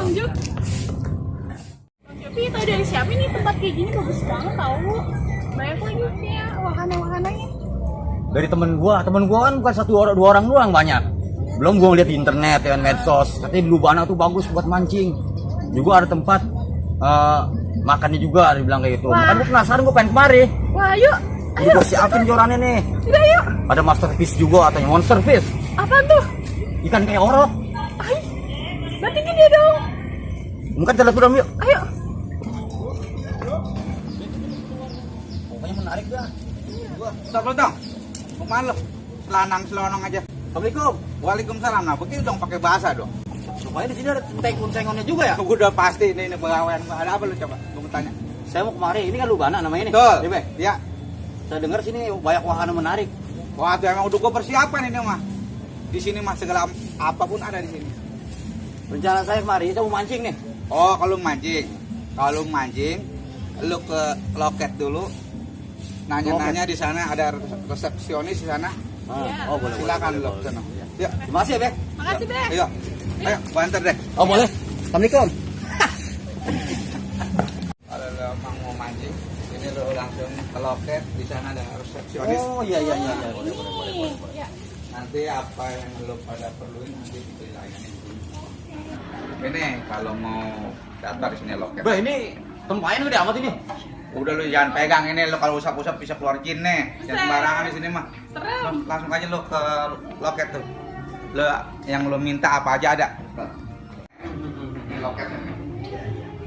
Bang Jo. Bang Jopi tahu dari siapa nih tempat kayak gini bagus banget tahu. Banyak lagi kayak wahana-wahananya. Dari temen gua kan bukan satu orang dua orang doang, banyak. Belum gua lihat di internet ya, medsos. Katanya Lubana tuh bagus buat mancing. Juga ada tempat makannya juga, dia bilang kayak gitu. Makanya gua penasaran, gua pengen kemari. Wah, yuk. Ayo gua siapin jorannya nih. Udah yuk. Ada masterpiece juga, atau monster fish. Apaan tuh? Ikan kayak orok. Ay, berarti gede dong. Mungkin jalan turun yuk. Ayo. Pokoknya menarik dah. Stop lo dong. Mau kemana lo? Selanang aja. Assalamualaikum. Waalaikumsalam. Nah, begitu dong pakai bahasa dong. Supaya di sini ada centeng-cengonnya juga ya. Udah pasti ini pegawaian. Ada apa lo coba? Gue mau tanya. Saya mau kemari, ini kan Lubana namanya nih. Betul. Iya, Be? Ya. Saya dengar sini banyak wahana menarik. Wah, itu emang udah gue persiapan ini mah. Di sini mah segala apapun ada di sini. Rencana saya kemari, saya mau mancing nih. Oh, kalau mancing, lu ke loket dulu. Nanya-nanya di sana ada resepsionis di sana. Oh, boleh. Silakan lo ke sana. Ya. Terima kasih ya, Be. Makasih, Be. Ayo. Ayo, banter deh. Oh, boleh. Assalamualaikum. Kalau lo emang mau mancing, ini lo langsung ke loket, di sana ada resepsionis. Oh, iya. Boleh. Ya. Nanti apa yang lo pada perluin nanti dilayani. Ini kalau mau daftar di sini loket. Be, ini tempatnya gede amat ini. Udah lu jangan pegang ini, lo kalau usap-usap bisa keluar jin nih. Jangan sembarangan di sini mah. Serem. Langsung aja lo ke loket tuh. Lo yang lo minta apa aja ada. Ini loketnya nih.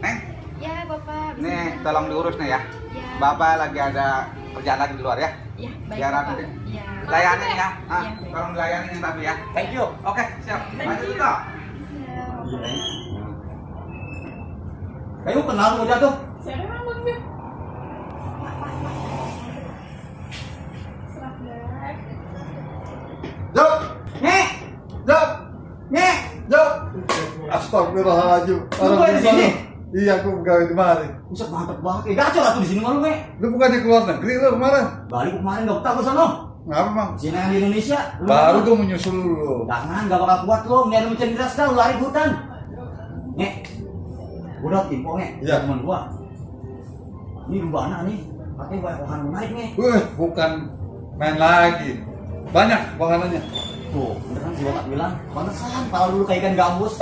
Neng, Ya, Bapak. nih tolong diurus nih ya. Ya. Bapak lagi ada kerjaan lagi di luar ya. Ya, baik, Biar Bapak. aku deh. Ya. Layanin ya. Iya. Tolong dilayanin yang tadi ya. Thank you. Oke, siap. Lanjut itu. Ayo kenal lu aja tuh. Siapa emang Bang Jo? Serap deh. Jok. Nih. Jok. Nih. Jok. Astagfirullahaladzim. Lu bukan di sini? Iya, aku pegawai di mari. Buset mantep banget. Gacor lah tuh di sini malu, Me. Lu bukannya keluar negeri lu kemarin? Balik kemarin enggak betah gua sono. Ngapa, Mang? Sini yang di Indonesia. Lu Baru apa? gua menyusul lu. Jangan, enggak bakal kuat lu. Nyari mencari beras dah, lu lari ke hutan. Nek. Udah info, Nek. Iya. Teman gua. Ini Lubana nih. Katanya banyak wahana menarik nih. Bukan main lagi. Banyak wahananya. Tuh, beneran si Bapak bilang, pantesan kalau dulu kayak ikan gambus.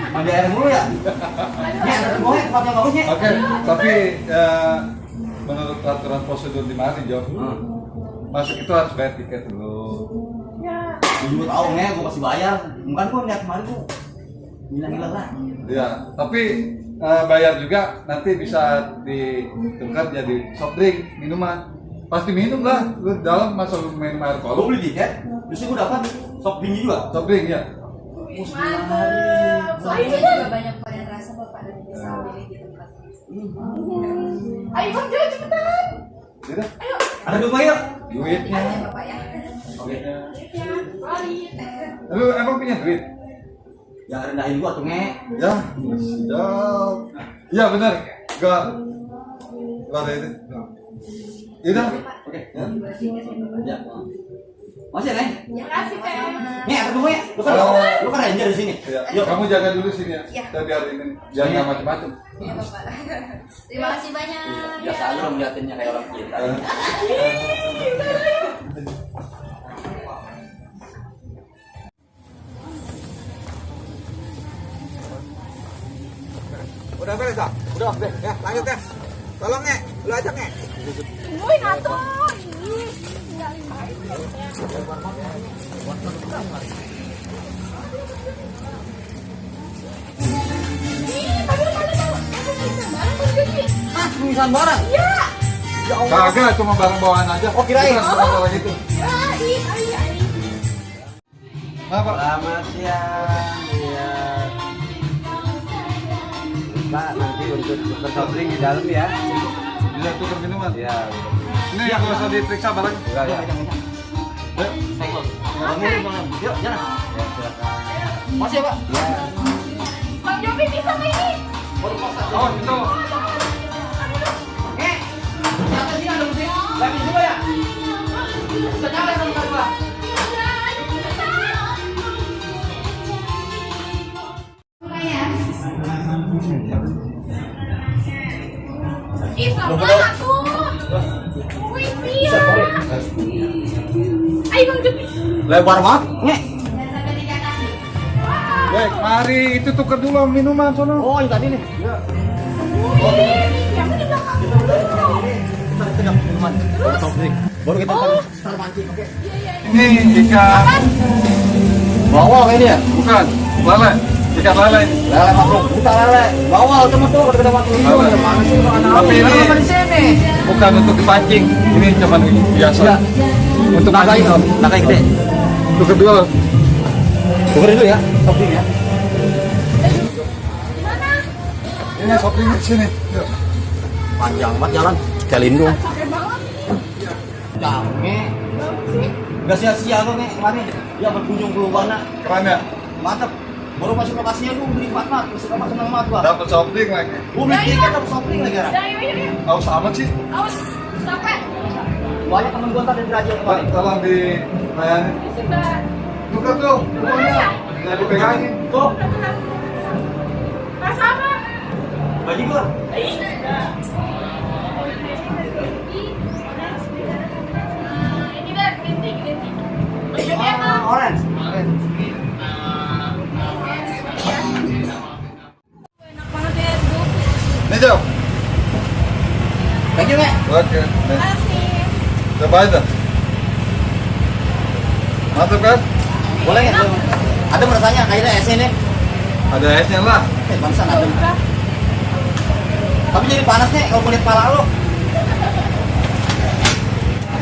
Mandi air mulu ya. Nek, ada tempohnya tempat yang bagus, Nek. Oke, tapi menurut peraturan prosedur di mari, Jok, masuk itu harus bayar tiket dulu. Ya. Gua juga tahu, Nek, gua pasti bayar. Bukan gua lihat kemarin tuh. Gila-gila lah. Ya, tapi bayar juga nanti bisa ditukar jadi soft drink, minuman. Pasti minum lah, lu dalam masa lu main air Gua kolom. beli tiket, terus gua dapat sop bini juga. Soft drink ya. Mantap. Soalnya juga banyak varian rasa kok Pak, dan bisa milih di tempat. Ayo Bang Jo, cepetan. Tidak? Ada dua yuk. Duitnya. Ada Bapak ya. Oke. Lu emang punya duit? Jangan rendahin gua tuh, Nge. Ya, siap. Iya benar. Gak ada itu. Yaudah. Oke. Ya. Ya. Masih, Neng? Makasih, Teh. Nih, aku tunggu ya. Lu kan ranger di sini. Ya. Yuk. Kamu jaga dulu sini ya. Iya. Kita biarin jangan yang macam-macam. Iya Bapak. Terima kasih banyak. Biasa aja orang ngeliatinnya kayak orang kita. Udah beres, Dok? Udah, deh. Ya, lanjut ya. Tolong, Nek. Lu ajak, Nek. Tungguin atuh. Ih, tinggalin aja. Ih, tadi mana tuh? Aku bisa barang Bang Jopi. Ah, tulisan barang. Ya. Ya Allah. Kagak, cuma barang bawaan aja. Oh, kirain. Bukan barang bawaan itu. Ya, ih. Maaf, Pak. Selamat siang. Iya. Pak, nanti untuk shopping di dalam ya. Bisa tukar minuman. Iya. Ini yang nggak usah diperiksa barang. Enggak ya. Ayo. Yuk, jalan. Ya, silakan. Masih ya, Pak? Ya. Bang Jopi bisa nggak ini? Oh, itu. Jangan sini ada musik. Lagi juga ya? Bisa nyala sama Pak. Lumayan. Ih, sama tuh. Wih, iya. Ayo Bang Jopi. Lebar banget, Nge. Baik, mari itu tuker dulu minuman sono. Oh, yang tadi nih. Ya. Wih, yang di belakang dulu. Kita tegak minuman. Soft drink. Baru kita start mancing, oke. Ini ikan Bawal kayaknya. bukan lele, ikan lele. Lele makhluk, kita lele. Bawal teman tuh kalau kita makhluk. Lele. Mana sih anak? Tapi ini Kenapa di sini? bukan untuk dipancing. Ini cuma biasa. Ya. Untuk Nakai mancing. dong, nakai gede. Tuker dulu. Tukerin dulu ya, soft drink ya. Ini shopping di sini. Yuk. Panjang banget jalan. Kelin dong. Capek banget. Jange. Gak sia-sia kok nih kemarin. Ya berkunjung ke Lubana. Keren ya? Mantap. Baru masuk lokasinya lu beli 4 mat, mesti kamu seneng mat gua. Dapat shopping lagi. Gua beli tiket dapat shopping lagi kan. Udah, yuk. Haus amat sih. Awas, capek. Banyak temen gua tadi belajar Pak, kemarin. tolong dilayani. Sudah. Tuker tuh. Uangnya. Jangan dipegangin. Tuh, Rasa apa? bagi gua. Ih. Ini dah, ganti. Bang Jopi apa? Orange. Enak banget ya, Bu. Nih, Jom. Thank you, Nek. Oke. Nih. Makasih. Coba aja. Mantap kan? Boleh nggak? Ada rasanya kayaknya es ini. Ada esnya lah. Bangsa ada. Udah. Tapi jadi panas nih kalau kulit pala lu.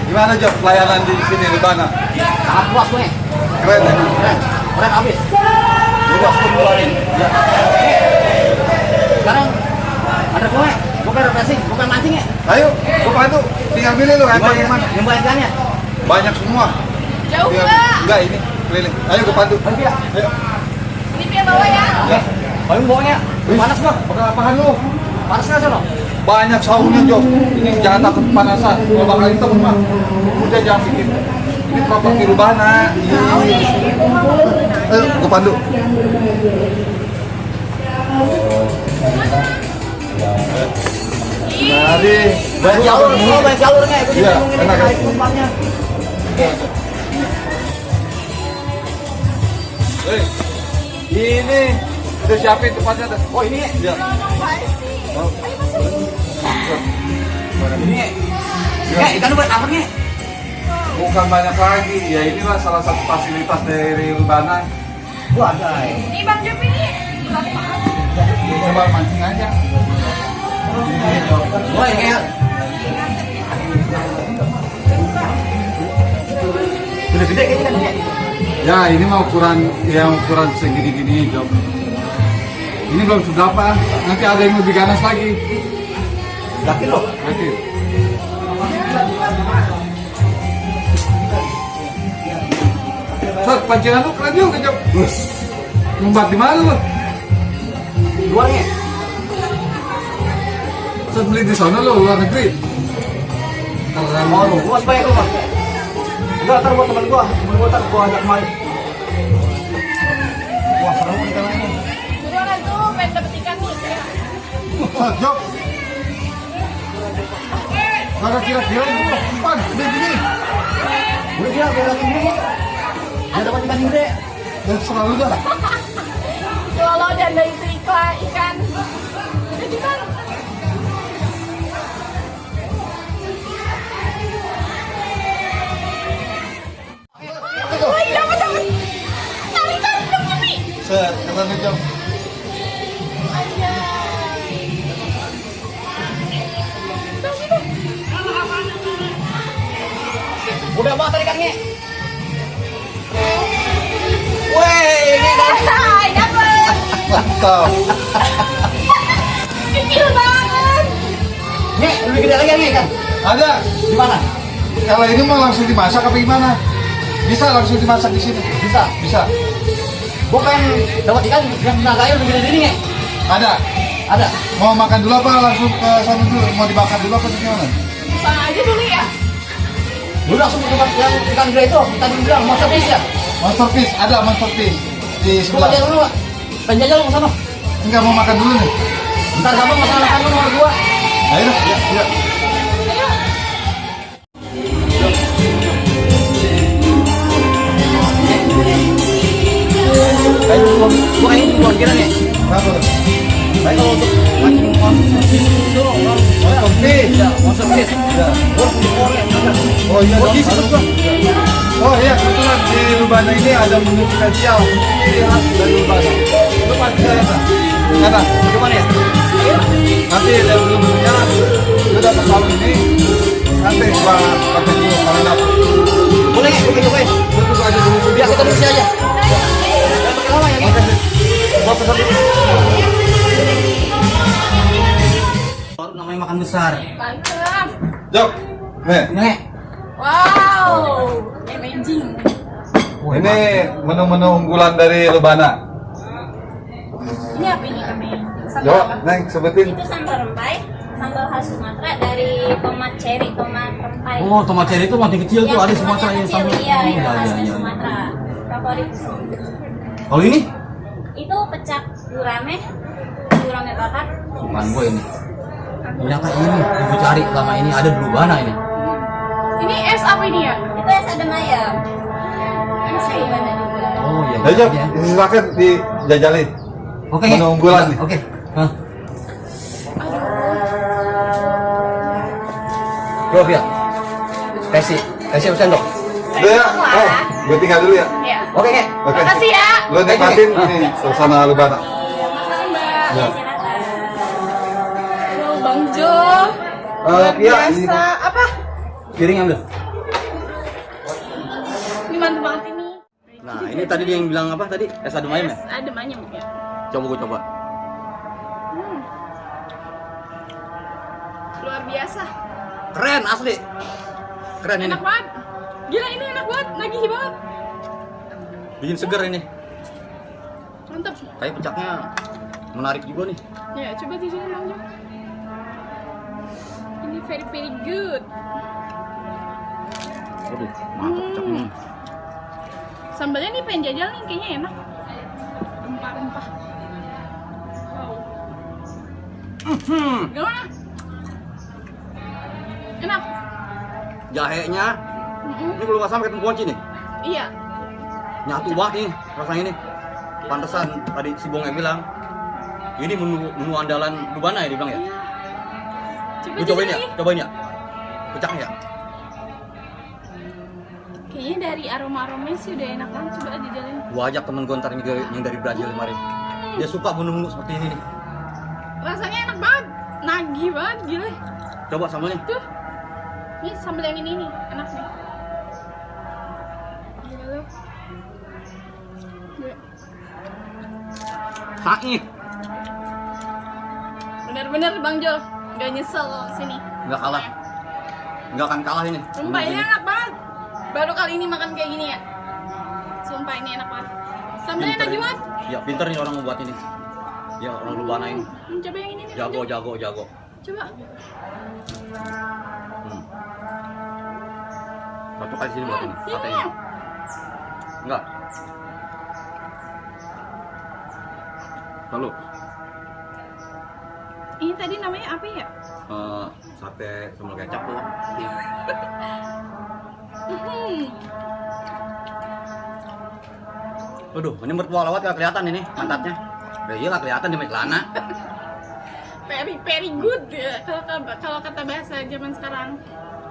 Gimana Jom pelayanan di sini di mana? Sangat puas gue. Keren ya? Keren abis. Jadi aku keluarin. Ya. Sekarang ada gue. Bukan refreshing, bukan mancing ya. Ayo, gua bantu. Tinggal milih lu handphone yang mana? Yang banyak. Banyak semua. Jauh Tinggal- nggak? Enggak ini, keliling. Ayo gua bantu. Ayo ya. Ayo. Ini dia bawa ya. Ya. Bayung bawanya. Panas bang. Bakal apaan lu? Panas nggak sono? Banyak saungnya Jom. Ini jangan takut kepanasan. Kalau bakal hitam mah. Udah jangan bikin. Ini properti Lubana. Ayo, gua bantu. Jadi, Banyak jalur, oh banyak jalurnya. Gue jadi Iya, bingung ini enak ya. naik penumpangnya. ini udah siapin tempatnya tuh. Oh ini ya. Ya. Oh. Ini ya. Ya, ikan buat apa nih? Bukan banyak lagi, ya inilah salah satu fasilitas dari Lubana. Gua ada. Ini Bang Jopi nih. Coba mancing aja. Wah, ini ya. Sudah gede kayaknya kan ya. Ya ini mah ukuran segini-gini Jom. Ini belum seberapa, nanti ada yang lebih ganas lagi. Yakin loh. Nanti. Sat, pancingan lu keren juga Jom. Ngumpat di mana lu? Luarnya. Sat beli di sana lu, luar negeri. Keren Oh, lu gua sebaik lu, Bang. Enggak, ntar buat temen gua ntar gua ajak main. Wah, seru nih kalau ini. Buruan tuh, pengen dapet ikan nih. Ya. Sat, Jom. Kagak kira-kira itu umpan, gede gini. Udah dia biar lagi gede. Dia dapat ikan gede. Ya selalu dah. Kalau dan dari itu ikan. Udah kita. Wih, dapat. Tarik Bang Jopi. Set, keren nih Jom. Udah banget tadi ikannya. Weh, ini kan. Hai, dapat. Mantap. Kecil banget. Nih, lebih gede lagi nih kan. Ada. Di mana? Kalau ini mau langsung dimasak apa gimana? Bisa langsung dimasak di sini. Bisa. Bisa. Gua pengen dapat ikan yang naganya lebih gede ini nih. Ada. Ada. Mau makan dulu apa langsung ke sana dulu? Mau dibakar dulu apa gimana? Sana aja dulu ya. Lu langsung ke tempat yang ikan gede itu. Tadi bilang masterpiece ya. Masterpiece, ada masterpiece di Coba sebelah. dia dulu, Pak. Penjajal lu ke sana. Enggak mau makan dulu nih. Ntar kamu masalah kamu nomor gua. Ayo, ya. Kayak gua kayaknya gua kira nih. Kenapa tuh? Kayak kalau untuk mancing konsumsi itu, Konsumsi. ya konsumsi. Ya. Gua punya korek. Oh iya, Oh, dong, di situ harus. gua. Oh iya, kebetulan di Lubana ini ada menu spesial khas dari Lubana. Itu pasti saya kan? Karena Gimana ya? nanti dari menunya lu dapat lalu ini nanti gua pakai dulu kalau enak. Boleh nggak? Oke, oke. Lu tunggu aja dulu. Biar kita bersih aja. Jangan pakai lama ya, Ki. Oke. Gua pesan dulu. Baru namanya makan besar. Mantap. Jok. Nih, Nih. Wow, amazing. ini menu-menu unggulan dari Lubana. Ini apa ini kami? Jok, Neng, sebutin. Itu sambal rempai, sambal khas Sumatera dari tomat cherry, tomat rempai. Oh, tomat cherry itu mati kecil tuh, ada di Sumatera ya sama. Iya, itu Iya, khasnya iya. Sumatera. Favorit. Kalau ini? Itu pecak gurame bakar. Bukan gue ini. Ternyata ini yang gue cari selama ini ada di Lubana ini. Ini es apa ini ya? Itu es adem ayam. Es gimana juga. Oh iya. Ayo, Jok, iya. silakan dijajalin. Oke. Menu unggulan nih. Oke. Hah. Bro, ya. Tesi sendok. Udah ya? Oh, gue tinggal dulu ya. Ya. Oke, Kek. Oke. Makasih ya. Lu nikmatin ini suasana Lubana. Makasih Mbak. Ya. Halo Bang Jo. Luar iya, ini. biasa. Apa? Piring ambil. Ini mantap banget ini. Nah, ini tadi dia yang bilang apa tadi? Es adem ayam ya? Es adem ayam ya. Coba gue coba. Luar biasa. Keren asli. Keren ini. Enak banget. Gila ini enak banget, nagih banget. Bikin seger ini. Mantap. Kayak pecaknya menarik juga nih. Ya, coba di sini Bang Jo. Ini very very good. Waduh, mantap pecaknya. Sambalnya nih pengen jajal nih, kayaknya enak. Rempah-rempah. Wow. Gimana? Enak. Jahenya ini kalau nggak sampai ketemu kunci nih. Iya. Nyatu banget nih rasanya ini. Pantesan tadi si Bong yang bilang ini menu andalan Lubana ya dibilang ya. Iya. Coba Lu cobain ya, jajal nih. cobain ya. Pecaknya ya. Kayaknya dari aroma-aromanya sih udah enak banget. Coba aja jalan. Gua ajak temen gue ntar yang dari Brazil kemarin. Dia suka menu-menu seperti ini nih. Rasanya enak banget. Nagih banget, gila. Coba sambalnya. Tuh. Ini sambal yang ini nih, enak nih. Gila lu. Gila. Saih. Bener-bener Bang Jo, gak nyesel sini. Nggak kalah. Nggak akan kalah ini. Sumpah ini enak banget. Baru kali ini makan kayak gini ya. Sumpah ini enak banget. Sambalnya enak banget. Ya pinter nih orang membuat ini. Ya orang Lubana ini. Coba yang ini nih. Jago, Bang Jo. jago. Coba. Cocok aja sini buat ini. Katanya. Iya. Enggak. Lalu Ini tadi namanya apa ya? sate sambal kecap tuh. Aduh, ini mertua lawat gak kelihatan ini pantatnya. Ya iyalah kelihatan di celana. Very good ya. Kalau kata bahasa zaman sekarang.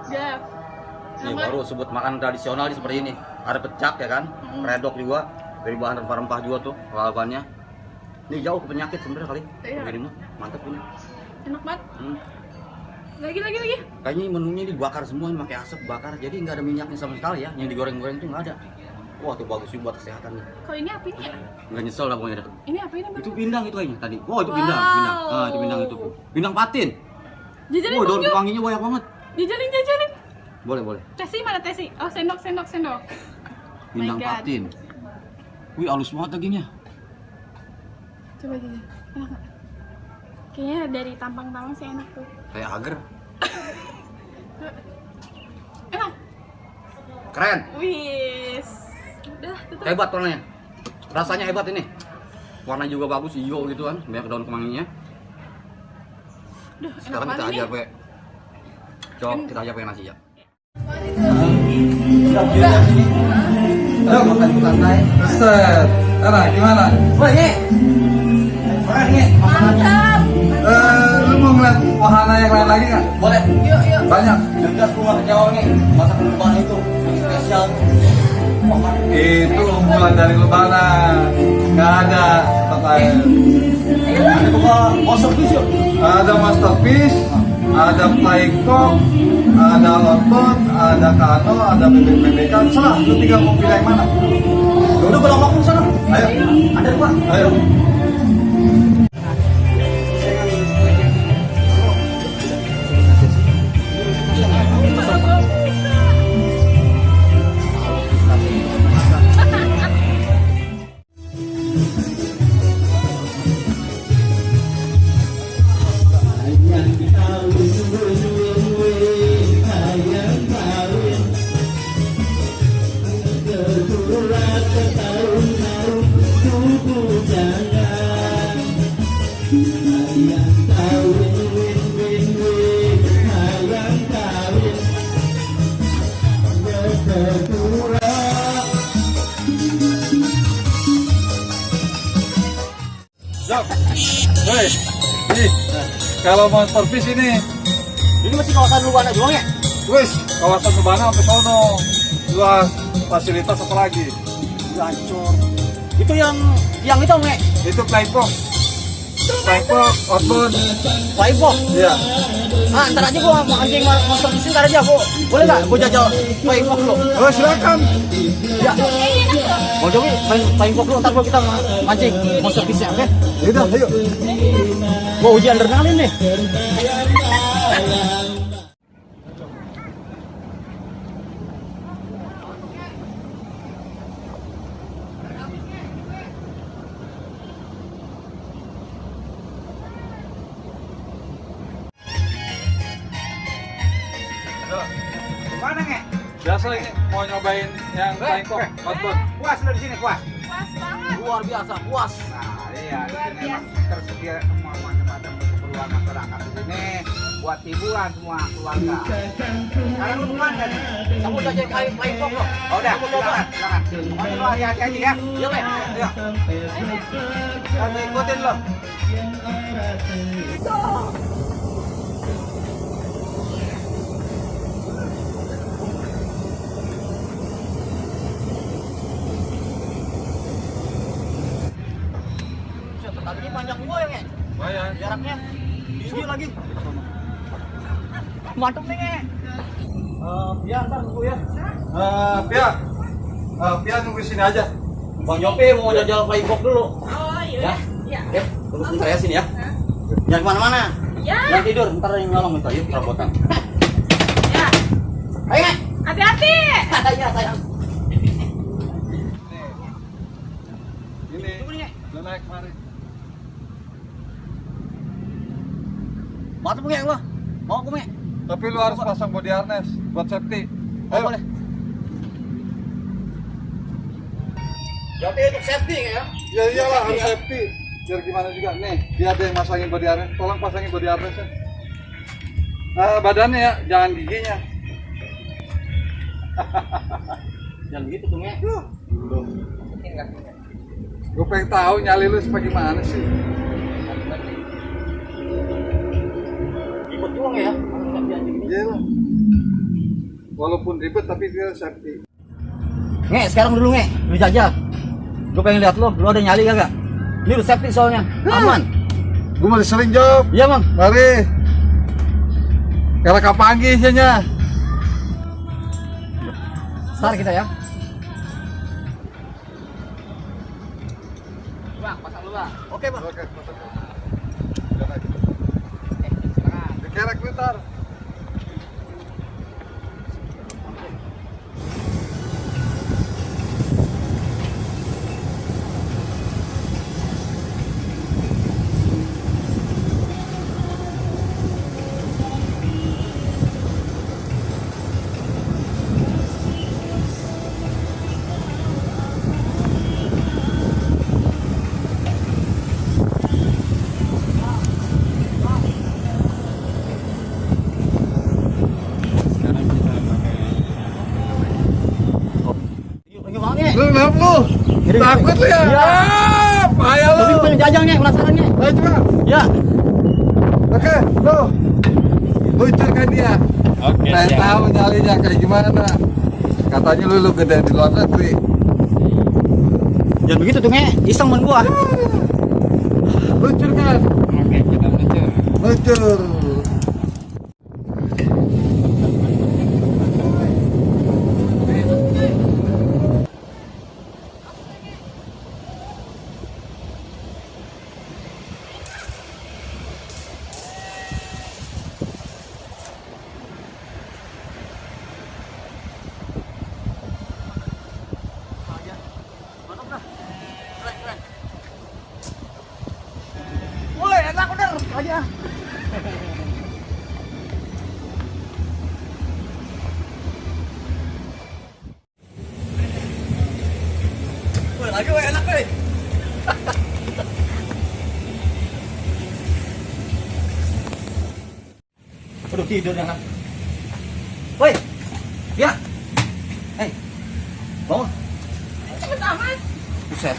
Gak. Ini baru sebut makan tradisional seperti ini. Ada pecak ya kan, redok juga dari bahan rempah-rempah juga tuh lawannya. Ini jauh ke penyakit sebenarnya kali. Iya. Begini mah mantap ini. Enak banget. Hmm. Lagi. Kayaknya menunya dibakar semua, ini pakai asap bakar, jadi nggak ada minyaknya sama sekali ya. Yang digoreng-goreng itu nggak ada. Wah tuh bagus juga buat kesehatan nih. Kalau ini apa ini ya? Nggak nyesel lah pokoknya dah. Ini apa ini? Bang? Itu pindang itu kayaknya tadi. Oh itu Wow. pindang. Ah itu pindang itu. Pindang patin. Jajalin Oh Bang daun Jo. wanginya banyak banget. Jajalin. Boleh. Tesi mana Tesi? Oh sendok. Pindang My God. patin. Wih halus banget dagingnya. Coba jajan. Enak nggak? Kayaknya dari tampang-tampang sih enak tuh. Kayak agar. Enak. Keren. Wis. Udah tutup. Hebat orangnya. Rasanya hebat ini. Warna juga bagus, hijau gitu kan, banyak daun kemanginya. Duh, Sekarang enak kita banget aja nih. pakai. Coba kita aja pakai nasi ya. Ayo makan di santai. Set. Enak gimana? Wah, ini. Mana nih? Mantap. Lu mau ngeliat wahana yang lain lagi nggak? Boleh. Yuk, yuk. Banyak. Yang jelas gua nggak kecewa nih. Masak lebaran itu yang spesial. Wah, mantap. Itu unggulan dari Lebaran. Nggak ada tempat lain. Ada juga monster fish yuk. Ada masterpiece, ada flying cock, ada otot, ada kano, ada bebek-bebekan. Salah, lu tinggal mau pilih yang mana? Udah belum langsung sana. Ayo, Ada gua. ayo. Jom. Hei, nih, kalau masterpiece ini, Ini masih kawasan Lubana doang ya? wis kawasan Lubana sampai sono. Luas fasilitas apa lagi? Hancur. Itu yang itu nge. Itu flying cock, outbound. Playbox. Iya. Ah, ntar aja gua mancing monster fish ntar aja gua. Boleh nggak? Gua jajal playbox dulu. Oh silakan. Ya. Mau Jogi playbox dulu ntar gua kita mancing monster fish ya, oke? Yaudah, ayo. Gua uji adrenalin nih. Mana nge? Biasa ini mau nyobain yang flying cock, outbound. Puas lo di sini puas. Puas banget. Luar biasa, puas. Nah, iya di Luar sini emang biasa. tersedia semua macam-macam keperluan masyarakat di sini buat hiburan semua keluarga. Sekarang lu pulang kan? Kamu udah jadi playbox loh. Oh, udah, silakan, silakan. Pokoknya lu hati-hati aja ya. Iya, Le. Ayo. Kami ikutin lo. Tadi panjang gua ya, Nge. Lumayan. Jaraknya tinggi lagi. Mantap nih, Nge. Biar ntar tunggu ya. Pia nunggu sini aja. Bang Jopi mau jajal playbox dulu. Oh, iya. Ya. Oke, tunggu sebentar ya sini ya. Jangan kemana-mana. Ya. Jangan tidur, ntar yang nyolong minta yuk perabotan. Ya. Ayo, Nge. Hati-hati. Iya, sayang. Ini, lu naik kemari. Mantap, Nge, gua. Mau aku, Nge. Tapi lu harus pasang body harness buat safety. Oh, boleh. Jopi untuk safety, Nge, ya. Ya iyalah harus safety. Biar gimana juga nih, dia ada yang masangin body harness. Tolong pasangin body harness ya. Badannya ya, jangan giginya. Jangan gitu tuh, Nge. Gue pengen tahu nyali lu sebagaimana sih. Ribet juga, Nge, ya. Safety anjing ini. Iya lah. Walaupun ribet tapi dia safety. Nge, sekarang dulu, Nge. Lu jajal. Gue pengen lihat lu ada nyali kagak? Ini udah safety soalnya. Aman. Gue masih sering job. Iya, Bang. Mari. Karena kapanggi isinya. Start kita ya. Bang, pasang lu bang. Oke, Bang. Oke, jalan aja. Dikerek bentar. Lu kenapa lu? Takut lu ya? Iya. Ah, payah lu. Tapi pengen jajang nih, penasaran nih. Ayo coba. Ya. Oke, lu. Luncurkan dia. Oke, Saya siap. tahu nyalinya kayak gimana. Katanya lu gede di luar negeri. Jangan begitu tuh nge, iseng men gua. Luncurkan. Oke, kita meluncur. Luncur. Woi, enak bener aja. Woi, lagi woi, enak woi. Aduh, tidur ya kan. Woi. Ya. Hei. Bangun. Cepet amat. Buset.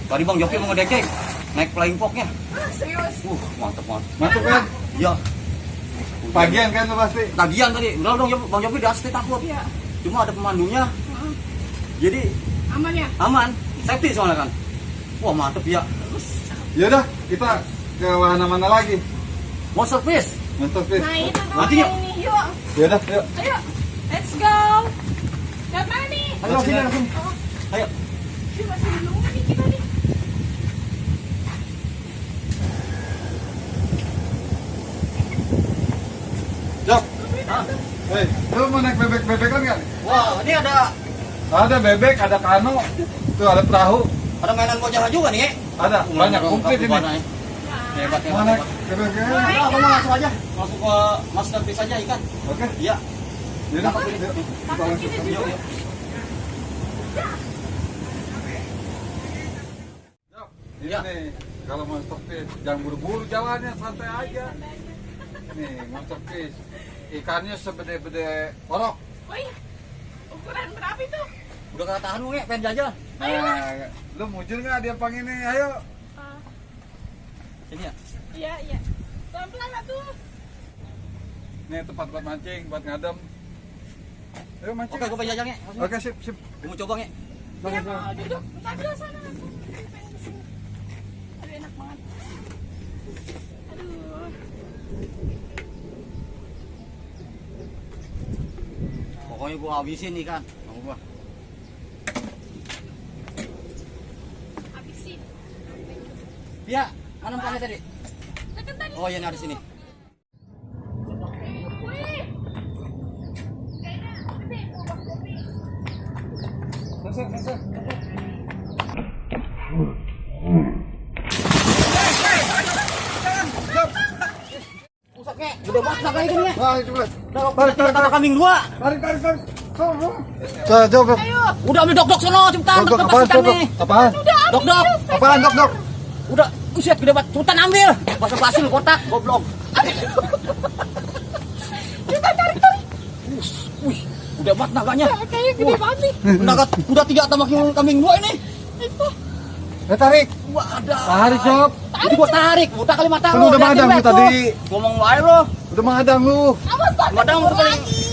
Tadi Bang Joki mau ngedekeng. Naik flying fox-nya. Ah, serius. Mantep banget. Mantap kan? Ya. Pagian kan lu pasti. Tagihan tadi. Udah dong Bang Joki udah pasti takut. Iya. Cuma ada pemandunya. Jadi Aman ya? aman. Safety soalnya kan. Wah, mantep ya. Yaudah, kita ke wahana mana lagi? Monster Fish. Mantap, Fit. Nah itu tuh Nanti yuk. ini yuk. Yaudah, yuk. Ayo. Let's go. Lihat mana nih? Ayo sini langsung. Ayo. Ini masih di rumah nih kita nih. Jok. Hei, lu mau naik bebek-bebekan kan? Wah, ini ada Ada bebek, ada kano, tuh ada perahu, mainan bocah juga nih. ada banyak komplit ini. Hebat ya. Mau naik bebek? Udah, abang langsung aja. Masuk ke Master Fish aja ikan. Oke. Iya. Yaudah, yuk. Kita langsung. Yuk, yuk. Jok, ini Ya. nih, kalau monster fish, jangan buru-buru jalannya, santai aja. Nih, monster fish, ikannya sebede-bede orok. Oh iya. Ukuran berapa itu? Udah kena tahan lu, Nge, pengen jajal. Nah, lu mujur nggak dia pang ini? Ayo. Ah, Sini ya. iya, iya. Pelan-pelan lah tuh. Nih tempat buat mancing, buat ngadem. Ayo mancing. Oke, gue pengen jajal, Nge. Oke, sip, sip. Gue mau coba, Nge. Iya, mau duduk. Ntar dulu sana. Aku pengen kesini. Aduh, enak banget. Aduh. Pokoknya gue habisin nih kan. Sama gue. Habisin. Iya, mana empatnya tadi? Tekan tadi. Oh iya, ini ada sini. Wih. Kayaknya gede tuh Bang Bobi. Sensor. Pusat, Nge. Udah basah kali kan, Nge. Wah, coba. Udah tambah kambing dua. Tarik. Coba. Udah ambil dok-dok sono, cepetan. Dok, Lepas apaan, ikan dok? nih. Apaan? Dok-dok. Apaan, dok? Udah, uset gede banget. Cepetan ambil. Basah-basih lu kotak, goblok. Kita tarik. Wih, udah banget naganya. Kayaknya gede banget nih. Naga udah 3 tambah kambing 2 ini. Itu. Tarik. Wah, ada. Tarik, Job. Jadi gua tarik, buta kali mata Kan lo. udah madang lu tadi. Ngomong wae lo. Udah menghadang lu. Awas tak. Madang kabur kali. lagi.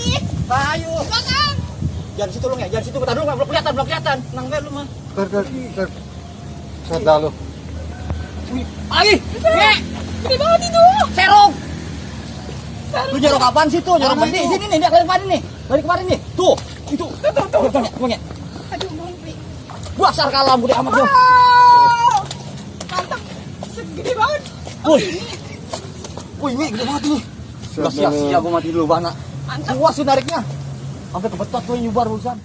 Ayo. Belakang. Jangan situ lu, Nge. Jangan situ, kita dulu, Nge. Belum kelihatan. Tenang be lu mah. Tarik. Sadar lu. Wih, ai. Nge. Gede banget itu. Serong. Lu jorok apaan sih tuh? Jorok mandi sini nih, dia kemarin nih. Dari kemarin nih. Tuh, itu. Tuh, Nge. Aduh, Bobi. Buasar kalam udah amat lu. Wow. Mantap. Segede banget. Wih, gede banget ini. Udah sia-sia gua mati dulu bana. Mantap. Puas sih nariknya. Sampai kebetot gua nyubar urusan.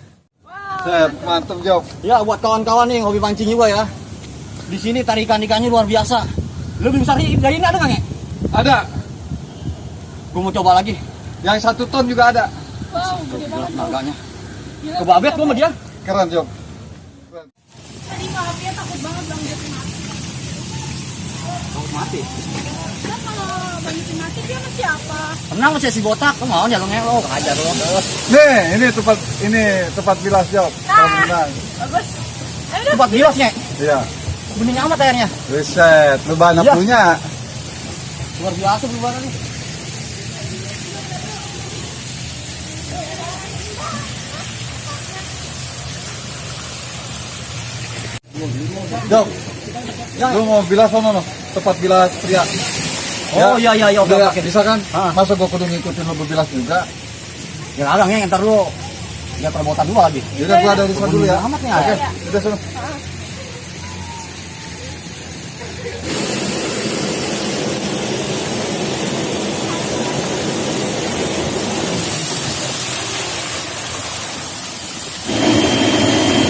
Wow. Set, mantap, Job. Ya buat kawan-kawan nih yang hobi mancing juga ya. Di sini tarikan ikannya luar biasa. Lebih besar dari ini ada nggak, Nge? Ada. Gua mau coba lagi. Yang 1 ton juga ada. Wow, gede banget. Naganya. Kebabet gua sama dia. Keren, Job. Tadi maaf ya, takut banget Bang Jep mati. mati. Nah, kalau mancing mati dia sama siapa? Tenang sih si botak, kamu mau jalan ngelok aja lo. Nih, ini tempat bilas job. Terminal. Bagus. Ayo deh. Tempat bilasnya, Iya. bening amat airnya. Riset, lu banyak Iya. punya. Luar biasa perubahan nih. Job. Lu mau bilas sono no? Tempat bilas pria. Oh iya oke Udah, oke. bisa kan? Ah. Masa gua kudu ngikutin lu berbilas juga? Ya larang ya, ntar lu ya perbuatan dua lagi. Yaudah gua ada urusan dulu ya. Amat nih, Oke, ya. udah sono.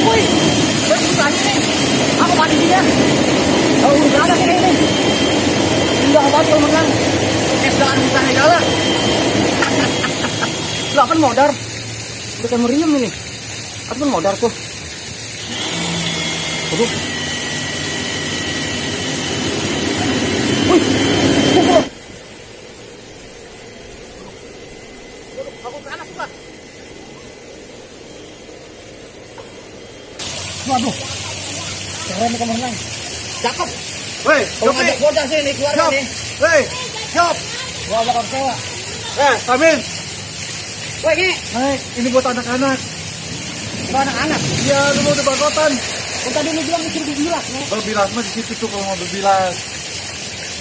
Woi, tanya nih, apa mati dia? Oh, udah ada sini ini. Udah apa kalau menang? Esdaan bukan negara. Lu apa modar? Udah kayak meriam ini. Apa modar tuh? Aduh. Wih, pukul. Aku ke atas, Pak. Waduh, keren nih kamar nang. Cakep. Woi, Kalau ngajak bocah sih nih keluarga Job. nih. Woi, Job. Gua bakal kecewa. Samin. Woi, ini Naik, ini buat anak-anak. bukan anak-anak. Iya, lu mau depan kotan. Kan tadi lu bilang disuruh dibilas nih. Berbilas mah di situ tuh kalau mau berbilas.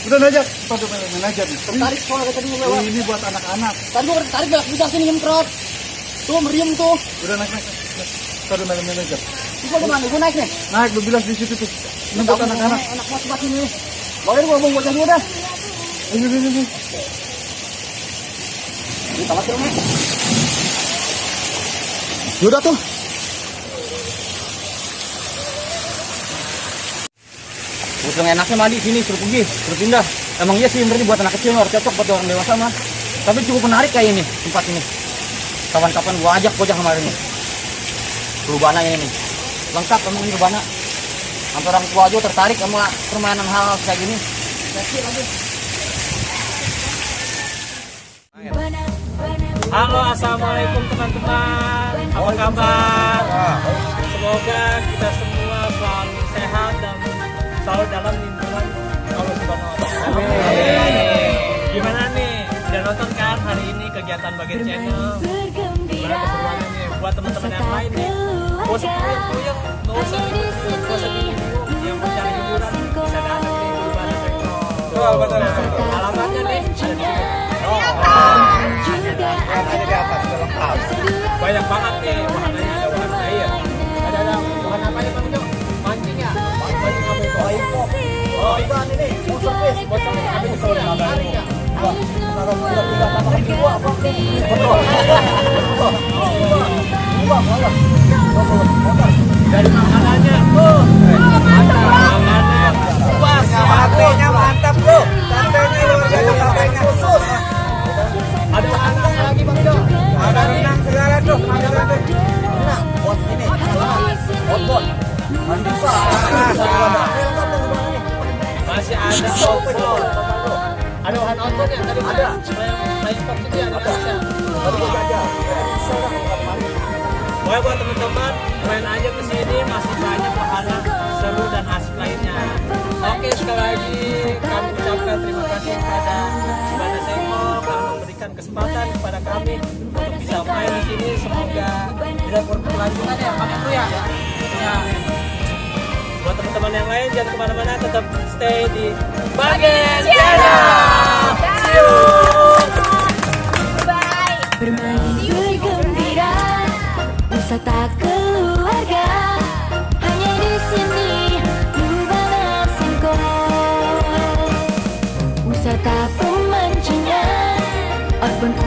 Udah najak, pada main aja nih. Tertarik soalnya tadi lu Oh, lewat. ini buat anak-anak. Tadi gua tertarik bilas bisa sini nyemprot. Tuh meriam tuh. Udah naik. Pada main aja. Gua kemana? Gua naik nih. Naik berbilas di situ tuh. Ini buat anak-anak. Anak mas ini. Boleh gua mau bocah dulu dah. Ini. Ini tamat dong nih. Yaudah tuh. Udah enaknya mandi sini, suruh pergi, suruh pindah. Emang iya sih ini buat anak kecil, harus cocok buat orang dewasa mah. Tapi cukup menarik kayak ini tempat ini. Kapan-kapan gua ajak bocah kemarin nih. Rubana ini nih. Lengkap emang ini Rubana. Sampai orang tua aja tertarik sama permainan hal kayak gini. Halo, assalamualaikum teman-teman. Apa kabar? Semoga kita semua selalu sehat dan selalu dalam lindungan Allah Subhanahu wa Ta'ala. Amin. Gimana nih? Udah nonton kan hari ini kegiatan Bagian Channel? Gimana keseruannya nih? Buat teman-teman yang lain nih, gak usah puyeng, gak usah bingung. Yang mencari hiburan bisa datang nih di Bana Sektor. Alamatnya nih ada di sini. Banyak banget nih wahananya, ada wahana air, ada wahana apa ya Bang Jo? Mancing ya? Mancing apa itu? Oh ikan ini, mau service, buat service apa itu? Menarik ya? Dari makanannya tuh, makanan puas, Satenya mantap bro. Satenya luar biasa, satenya khusus. ada anak lagi Bang Jo. Ada renang segala tuh. Ada renang. Nah, buat ini, outboard. Mandi sah. Masih ada outboard. Ada wahana outboardnya tadi ada. Flying fox itu ya ada. Pokoknya buat teman-teman main aja ke sini, masih banyak wahana seru dan asik lainnya. Oke, sekali lagi kami ucapkan terima kasih kepada Bana Sektor telah memberikan kesempatan kepada kami untuk bisa main di sini. Semoga bisa berkelanjutan ya, Pak itu ya. Ya. Buat teman-teman yang lain jangan kemana-mana, tetap stay di Bagian Channel. See you. Bermain bergembira, wisata keluarga, hanya di sini Bana Sektor. Wisata pemancingan, outbound